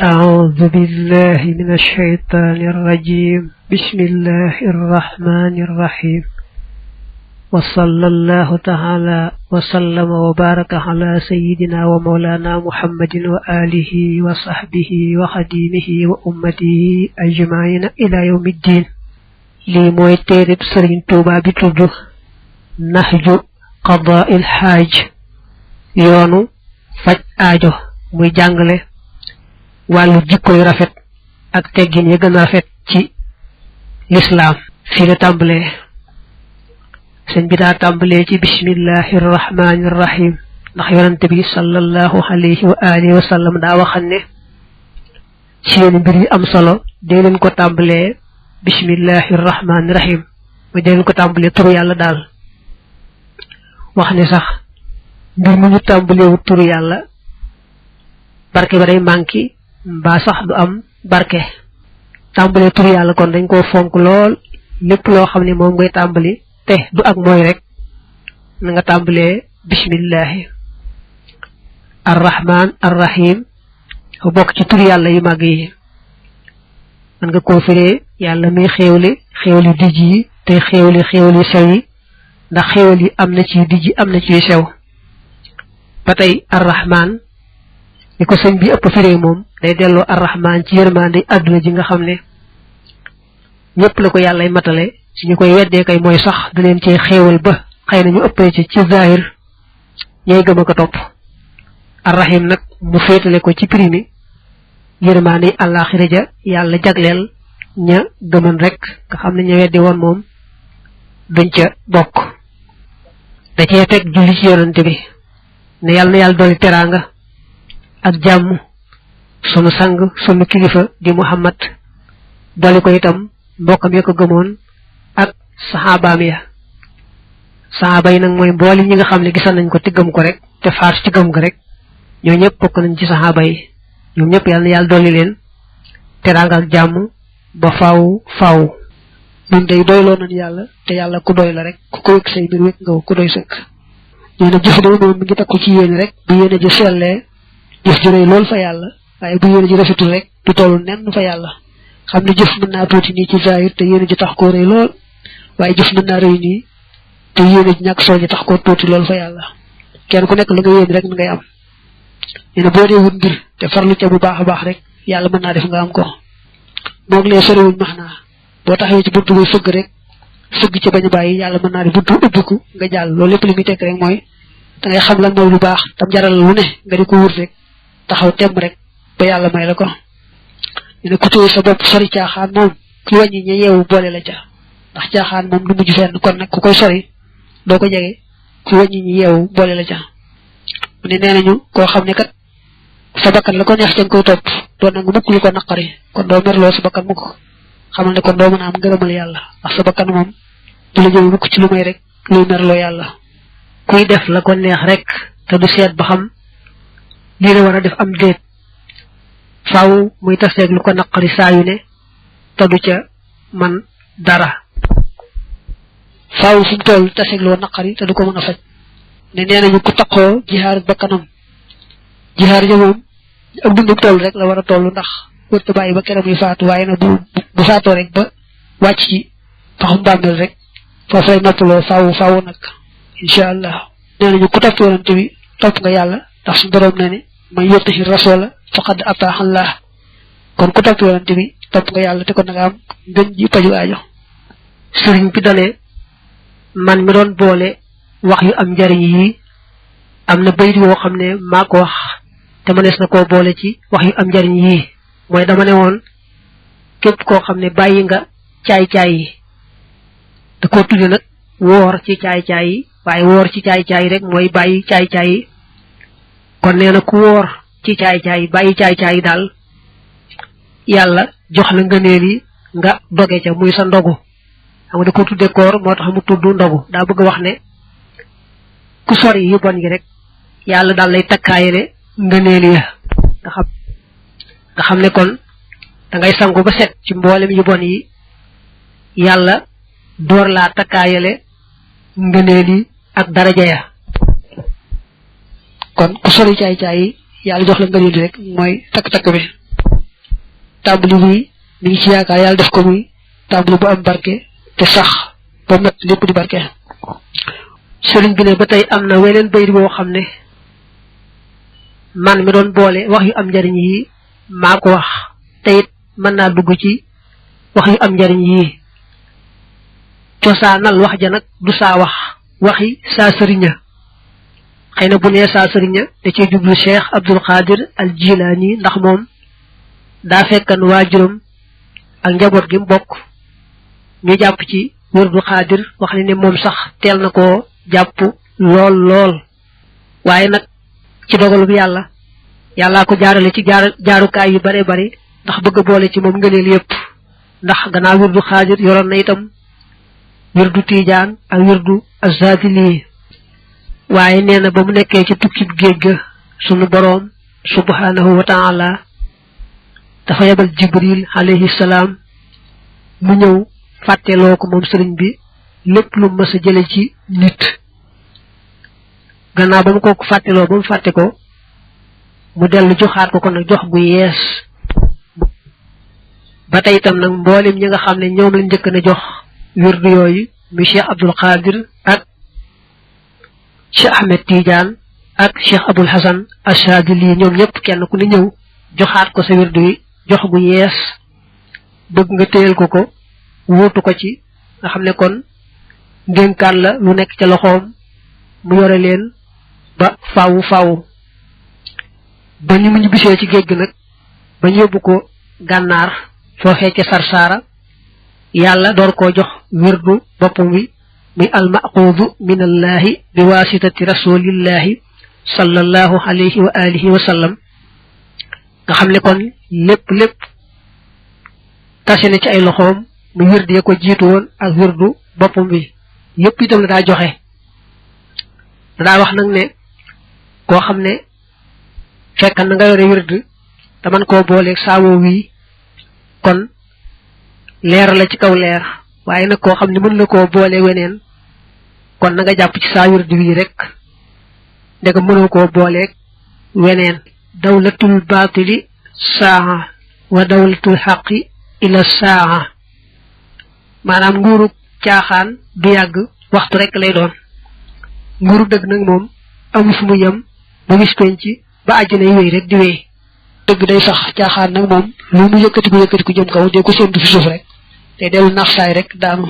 أعوذ بالله من الشيطان الرجيم بسم الله الرحمن الرحيم وصلى الله تعالى وسلم وبارك على سيدنا ومولانا محمد وآله وصحبه وخديمه وأمته أجمعين إلى يوم الدين لي موي تيرب سرين توبا بي تودو نهج قضاء الحاج يونو فاج آجو موي جانغلé walu jikko yu rafet ak teggin yi gëna rafet ci l'islam fi la tambalé señ bi da tambalé ci bismillahir rahmanir rahim ndax yonent bi sallallahu alayhi wa alihi wa sallam da waxane ci yeen mbir yi am solo de len ko tambalé bismillahir rahmanir rahim mu de len ko tambalé turu yalla dal wax ni sax mbir mu ñu tambalé wu turu yalla barké ba day manki ba sax du am barké tambalé tur yalla kon dañ ko fonk lool lepp lo xamni mom ngay tambali té du ak moy rek nga tambalé bismillah arrahman arrahim bok ci tur yalla yu mag yi man nga ko firé yalla mi xewli diji té xewli sew yi ndax xewli amna ci diji amna ci sew batay arrahman niko señ bi ëpp firé mom day delo arrahman ci yermande aduna ji nga xamné ñepp la ko yalla matalé ci ñukoy wédé kay moy sax da leen ci xéewal ba xeyna ñu ëppé ci zahir ñay gëma ko top arrahim nak mu fétalé ko ci primi yermande alakhirah ja yalla jaglél ña gëmon rek nga xamné ñu wédé won mom duñ ca bok da ci tek julli ci yonent bi né yalla doli teranga ak jamm sunu sang sunu kilifa di Muhammad doli ko itam mbokam ya ko gëmon ak sahabaam ya sahaba yi nak moy mboli ñi nga xamne gisal nañ ko te gëm ko rek te faar ci gëm ga rek ñoo ñepp bokk nañ ci sahaba yi ñoom ñepp yalla doli leen teranga ak jamm ba faaw ñun day doylo nañ yalla te yalla ku doy la rek ku ko wek say bir wek nga ku doy sëkk ñu na jëf do mo mi ngi takku ci yéene rek bu yéene ji sellé jëf ju reuy lool fa yalla waye bu yéene ji rafetul rek du tollu nenn fa yalla xamni jëf mën na tuuti ni ci zahir te yéene ji tax ko reuy lool waye jëf mën na reuy ni te yéene ji ñak soñu tax ko tuuti lool fa yalla kenn ku nekk la nga yéene rek ngay am ina bo dé wut mbir te farlu ci bu baaxa baax rek yalla mën na def nga am ko mok lé sorewul maxna bo taxé ci buntu bu fëgg rek fëgg ci bañu bayyi yalla mën na def buntu ubbiku nga jall lool lepp limi tek rek moy da ngay xam lan moy lu baax tam jaral lu ne nga di ko wut rek taxaw tem rek ba yalla may la ko ina ku toy sa bop sori caaxaan mom ku wañi ñi yewu boole la ca ndax caaxaan mom du mujj fenn kon nak ku koy sori do ko jégué ku wañi ñi yewu boole la ca mu ne nenañu ko xamne kat sa bakkan la ko neex ci ko top do nang mukk lu ko nakari kon do merlo sa bakkan mukk xamal ne kon do mëna am ngërëmal yalla ndax sa bakkan mom du la jël mukk ci lu may rek lu merlo yalla kuy def la ko neex rek te du seet ba xam li la wara def am deet faaw muy tassé lu ko nakari saayu ne te du ca man dara faaw fu tol tassé lu nakari te du ko mëna fajj ne nenañu ku takko jihar bakkanam jihar ja mom ak dundu tol rek la wara tollu ndax wurtu bayyi ba kéram yu faatu waye na bu faato rek ba wacc ci taxum bandal rek fofu lay noppalo faaw nak inshallah nenañu ku top yonent bi top nga yalla tax su borom ne man yotti rasul faqad ata Allah kon ku top yonent bi top nga yalla te ko nga am gën ji paju aajo serigne bi dalé man mi doon boole wax yu am jariñ yi amna bayit wo xamne mako wax te manes na ko boole ci wax yu am jariñ yi moy dama ne won képp ko xamne bayyi nga caay yi da ko tudde nak wor ci caay yi waye wor ci caay rek moy bayyi caay yi kon neena ku wor ci caay bayyi caay dal yalla jox la ngeenel yi nga doge ca muy sa ndogu xam nga da ko tudde koor motax mu tuddu ndogu da bëgg wax ne ku sori yu bon yi rek yalla dal lay takkaayele ngeenel ya nga xam ne kon da ngay sangu ba set ci mbolem yu bon yi yalla door la takkaayele ngeenel yi ak daraja ya kon ku sori caay yalla jox la ngeenel rek moy tak bi tàmbali bi mi ngi ci yaakaar yàlla def ko muy tàmbali bu am barke te sax ba mat lépp di barke. sëriñ bi ne ba tey am na weneen bayit boo xam ne man mi doon boole wax yu am njariñ yi maa ko wax te it mën naa dugg ci wax yu am njariñ yi cosaanal wax ja nag du saa wax waxi saa sëriña xëy na bu nee saa sëriña da cee jublu Cheikh Abdul Qadir al Jilani ndax moom daa fekkan waajuram ak njaboot gi mu bokk ñu jàpp ci wërdu Qadir wax ne moom sax teel na koo jàpp lool waaye nag ci dogalub yàllaa ko jaarale ci jaarukaay yu bare bari ndax bëgg a boole ci moom ngëneel yépp ndax gannaaw wërdu Qadir yoroon na itam wërdu Tijaan ak wërdu Azadili waaye nee na ba mu nekkee ci tukkib géej ga sunu boroom subhanahu wa taala dafa yebal Jibril alayhi salaam mu ñëw fàtteloo ko moom sëriñ bi lépp lu mës a jële ci nit gannaaw ba mu ko fàtteloo ba mu fàtte ko mu dellu joxaat ko nag jox gu yees ba tey itam nag mboolem ñi nga xam ne ñoom lañ njëkk na jox wirdu yooyu mi Cheikh Abdul Qadir ak Cheikh Ahmed Tidiane ak Cheikh Abul Hasan Ashadili ñoom ñëpp kenn ku ne ñëw joxaat ko sa wirdu yi jox gu yees bëgg nga téyel ko wuutu ko ci nga xam ne kon ndénkaan la lu nekk ca loxoom mu yore leen ba faawu ba ñu mu ñu bisee ci géej gi nag ba ñu yóbbu ko gànnaar foofee ca Sarsaara yàlla door koo jox wirdu boppam wi muy almaquudu min allahi bi waasitati rasulillahi sallallahu alayhi wa alihi wa sallam nga xam ne kon lépp tase na ci ay loxoom mu wirdu ya ko jiitu woon ak wirdu boppam bi yépp itam la daa joxe daa wax nag ne koo xam ne fekk na nga yore wirdu te man koo booleeg saawo wii kon leer la ci kaw leer waaye nag koo xam ne mën na koo boole weneen kon na nga jàpp ci saa wirdu wi rek ndega mënoo koo booleeg weneen dawlatul baatili saa wa dawlatul xaqi ila saa maanaam nguuru caaxaan du yàgg waxtu rek lay doon nguuru dëgg nag moom amu fu mu yem ba bis penc ba àjjana yi wéy rek di wéy dëgg day sax caaxaan nag moom lu mu yëkkati ko jëm kaw dee ko séntu fi suuf rek te dellu nax saay rek daanu